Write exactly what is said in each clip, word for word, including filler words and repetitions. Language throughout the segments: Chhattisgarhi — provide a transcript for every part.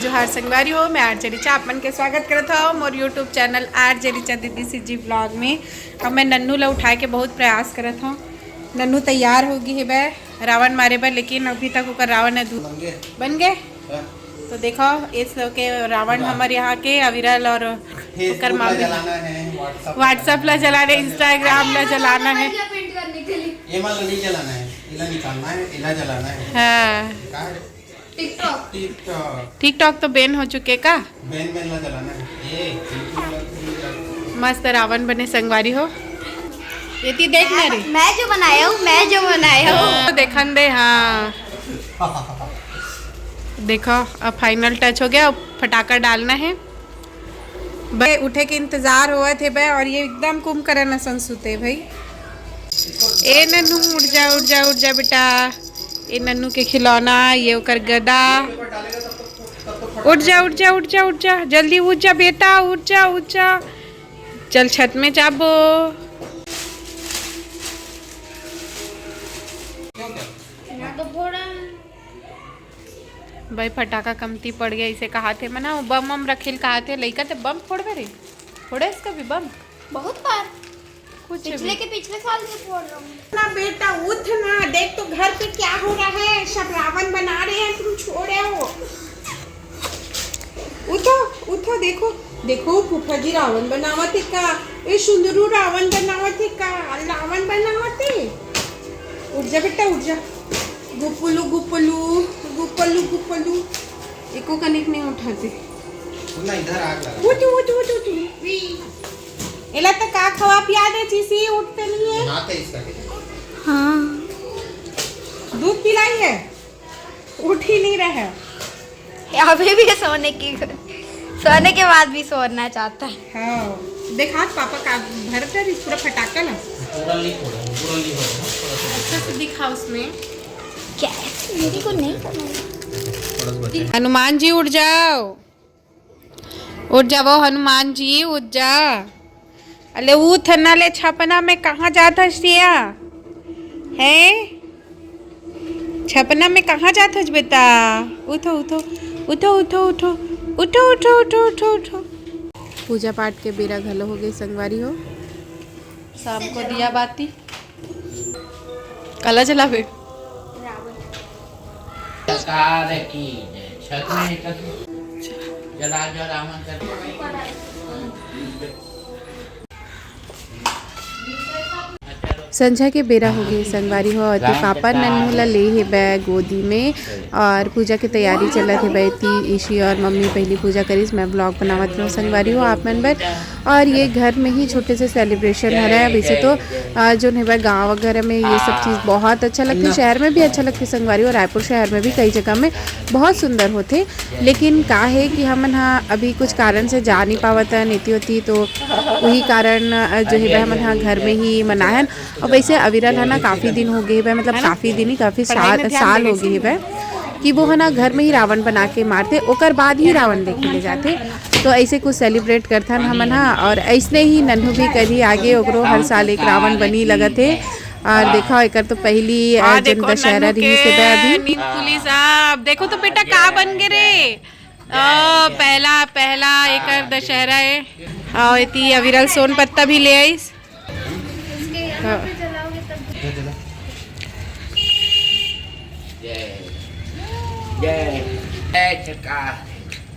जोहार संगवारी हो, मैं आरजे रिचा आप मन के स्वागत करत हव मोर YouTube चैनल आरजे रिचा दीदी सीजी ब्लॉग में। अब मैं नन्नू ला उठाए के बहुत प्रयास करत हव। नन्नू तैयार हो गे हे बे रावण मारे बर, लेकिन अभी तक ओकर रावण अधू- बन गे। बन गे? हाँ। तो देखो, इस लोग के रावण हाँ। हमर यहाँ के अविरल और ओकर मामी। जलाना है, WhatsApp ला जलाना है, Instagram ला जलाना है। ये मान लो नहीं जलाना है, इला निकालना है, इला जलाना है। हाँ। कहाँ है? TikTok। TikTok। TikTok तो ban हो चुके का? Ban, ban ला जलाना है। ये, बिल्कुल। मस्त रावण बने संगवारी हो। ये ती देख ना रे। मैं जो बनाया हूँ, मैं जो बनाया हूँ। हाँ, देखन दे, हाँ। देखो, अब final touch हो गया, अब फटाका डालना है। बे उठे के इंतजार होवत हे बे, और ये एकदम कुंभकर्ण असन सुते भाई। ए नन्नू, उठ जा, उठ जा, उठ जा बेटा। ए नन्नू के खिलौना, ये ओकर गदा। उठ जा, उठ जा, उठ जा, उठ जा, जल्दी उठ जा बेटा, उठ जा, उठ जा। चल छत में जाबो। भाई फटाका कमती पड़ गया, इसे कहा थे मना, वो बम वम रखेल कहा थे, लइका ते बम फोड़बे रे, फोड़े इसका भी बम। बहुत बार। कुछ पिछले भी। के पिछले साल से फोड़ रहा हूँ। ना बेटा उठ ना, देख तो घर पे क्या हो रहा है, सब रावण बना रहे हैं, तुम छोड़े हो। उठो, उठो, देखो, देखो फूफा जी रावण बनावत हे का, ए सुंदरू रावण बनावत हे का, रावण बनावत हे। उठ जा बेटा, उठ जा। गुपलू, गुपलू, गुपलू, गुपलू। एको कनिक नहीं उठाते। सुन ना, इधर आग लगा। उठ, उठ, उठ, उठ, उठ। एला तो का खवा पिया दे, चीसी उठते नहीं है। हाथ है इसका। हाँ। दूध पिलाई है, उठ ही नहीं रहा है। अभी भी सोने की, सोने के बाद भी सोना चाहता है। हाँ, देखा पापा का भरत है पूरा फटाका ना। पूरा नहीं फोड़ा, पूरा नहीं फोड़ा, थोड़ा सा। अच्छा से दिखा उसमें। क्या है? मेरे को नहीं पता। थोड़ा सा बचा है। हनुमान जी उठ जाओ, उठ जाओ हनुमान जी, उठ जा। अले उठ ना ले, छपना में कहाँ जात हस सिया? हैं? छपना में कहाँ जात हस बेटा? उठो, उठो, उठो, उठो, उठो, उठो, उठो, उठो, उठो, उठो। पूजा पाठ के बेरा घलो हो गई संगवारी हो। शाम को दिया बाती। काला जलावे? सरकार की जय। छत में एक जला जो रावण करके। संझा के बेरा हो गए संगवारी हो, और पापा नन्नू ला ले हे बै गोदी में और पूजा के तैयारी चलत हे बै। ती ईशी और मम्मी पहली पूजा करिस, मैं ब्लॉग बनावत रहूँ संगवारी हो आप मन बर। और ये घर में ही छोटे से सेलिब्रेशन हरय। वैसे तो अ, जोन हे बै गाँव वगैरह में ये सब चीज़ बहुत अच्छा लगथे, शहर में भी अच्छा लगथे संगवारी, और रायपुर शहर में भी कई जगह में बहुत सुंदर होथे। लेकिन का हे कि हमन ह अभी कुछ कारण से जा नहीं पावत हन एती ओती, तो वही कारण अ, जो हे बै हमन ह घर में ही मनाए हन। और वैसे अविरल ह ना काफ़ी दिन हो गए हे बै, मतलब काफ़ी दिन ही, काफ़ी साल, साल हो गए हे बै कि वो ह ना घर में ही रावण बना के मारथे, ओकर बाद ही रावण देखे ले जाथे। तो ऐसे कुछ सेलिब्रेट करथन हमन ह, और ऐसने ही नन्हू भी करही आगे, ओकरो हर साल एक रावण बनी लगत हे। और देखो, एकर तो पहली, अ, आ, जन देखो, दशहरा नन्हू रहिस हे के बै अभी। नींद खुलिस। अब देखो तो बेटा, का बन गे रे? ओ, पहला, पहला एकर दशहरा हे। और एती अविरल सोन पत्ता भी ले आइस। हाँ। जय, जय, जय सरकार।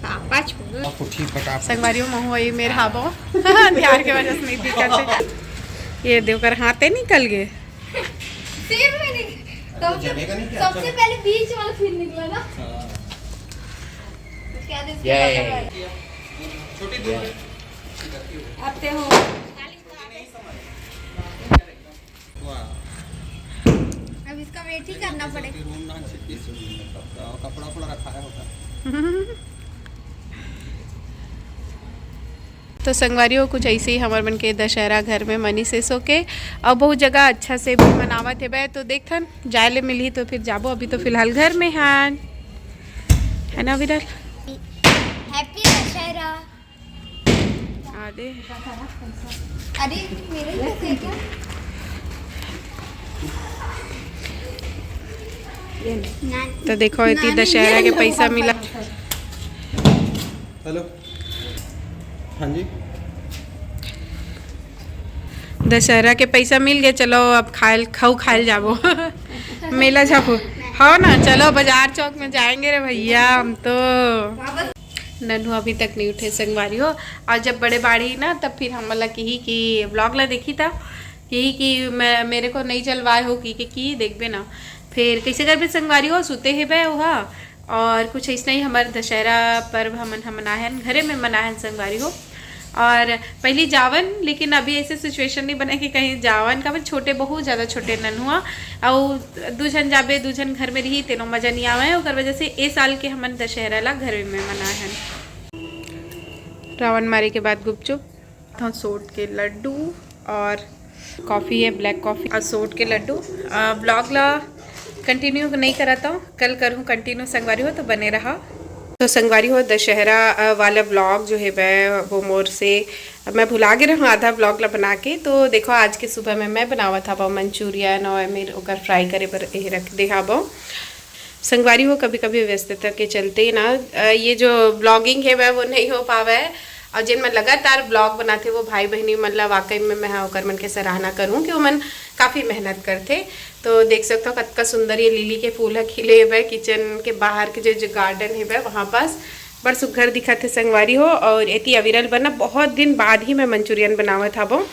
पापा छोड़ो। फटाफट। संगवारी हो, महू ये मेर हाबो। अंधियार के वजह से नहीं दिखत हे। ये देख, ओकर हाथे निकल गए। सेम में नहीं। सबसे, जलेगा नहीं क्या? सबसे पहले बीच वाला फिर निकला ना। हाँ। उसके बाद इसके जय। बगल वाला। छोटी दूर में। आते हो। वाह। अब इसका वेट ही करना पड़ेगा। रूम ना छिपके से, मतलब, कपड़ा उपड़ा रखा है होगा। तो संगवारी हो, कुछ ऐसे ही हमर मन के दशहरा घर में मनीस एसो के, और बहुत जगह अच्छा से भी मनावत हे बै। तो देखथन, जाए ले मिलही तो फिर जाबो, अभी तो फिलहाल घर में हन, है ना विरल? हैप्पी दशहरा। अरे। अरे, मेरे ही पैसे हैं क्या? तो देखो, एती दशहरा के पैसा मिला। हेलो। हाँ जी। दशहरा के पैसा मिल गए, चलो अब खायल खाऊ खायल जाबो। मेला जाबो। हो ना, चलो बाजार चौक में जाएंगे रे भैया हम तो। नन्हू अभी तक नहीं उठे संगवारी हो। और जब बड़े बाढ़ी ना, तब फिर हम वाला कही कि ब्लॉग ला देखी था, कही कि मैं, मेरे को नहीं चलवाए हो की, कि, की देखबे ना। फिर कैसे करबे संगवारी हो, सुते हेबे वहा। और कुछ ऐसा ही हमार दशहरा पर्व हमन हम मनाहन, घरे में मनाहन संगवारी हो। और पहली जावन, लेकिन अभी ऐसे सिचुएशन नहीं बने कि कहीं जावन, काबर छोटे, बहुत ज़्यादा छोटे नन्हुआ। और दू झन जाबे, दू झन घर में रही, तेनो मजा नहीं आवे। ओकर वजह से ए साल के हमन दशहरा ला घर में मनाहन। रावण मारे के बाद गुपचुप, सोट के लड्डू और कॉफ़ी है, ब्लैक कॉफ़ी और सोट के लड्डू। ब्लॉग ला कंटिन्यू नहीं करता हूँ, कल करूँ कंटिन्यू संगवारी हो, तो बने रहा। तो संगवारी हो, दशहरा अ, वाला ब्लॉग जो है वह वो मोर से मैं भुला गे रहूँ आधा ब्लॉग ला बना के। तो देखो, आज के सुबह में मैं बनावत हवा मंचूरियन और मेर ओकर फ्राई करे बर ये रख दे हवा। संगवारी हो, कभी कभी व्यस्तता के चलते ना अ, ये जो ब्लॉगिंग है वह वो नहीं हो पावा है। और जिन मन लगातार ब्लॉग बनाते वो भाई बहनी मन ला वाकई में मैं ओकर मन के सराहना करूँ कि वो मन काफ़ी मेहनत करते। तो देख सकते हो कतका सुंदर ये लिली के फूल है खिले हुए किचन के बाहर के जो जो गार्डन है वह वहाँ पास बड़ सुघर दिखत है संगवारी हो। और एती अविरल बना बहुत दिन बाद ही मैं मंचूरियन बनावत हबो।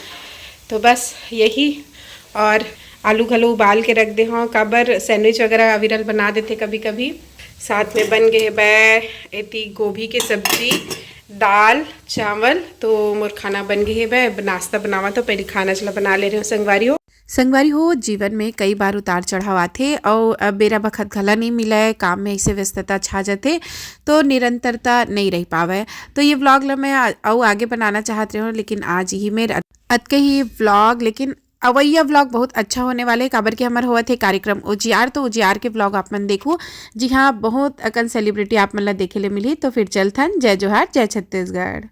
तो बस यही, और आलू घलो उबाल के रख दे हूँ, काबर सैंडविच वगैरह अविरल बना देते कभी कभी। साथ में बन गए बै एती गोभी के सब्जी, दाल, चावल। तो मोर खाना बन गए बै, नाश्ता बनावा तो पहले खाना चला बना ले रहे हो संगवारी हो। संगवारी हो, जीवन में कई बार उतार चढ़ाव आथे, अउ अब बेरा बखत घला नहीं मिलय, काम में ऐसे व्यस्तता छा जाथे, तो निरंतरता नहीं रह पावय। तो ये व्लॉग ला मैं आ- अउ आगे बनाना चाहत रहे हूँ, लेकिन आज ही में अतके ही व्लॉग। लेकिन अवैया व्लॉग बहुत अच्छा होने वाले है, काबर के हमर होवत है कार्यक्रम उजियार, तो उजियार के व्लॉग आप मन देखू। जी हाँ, बहुत अकन सेलिब्रिटी आप मन ला देखे ले मिली। तो फिर चलथन, जय जोहार, जय छत्तीसगढ़।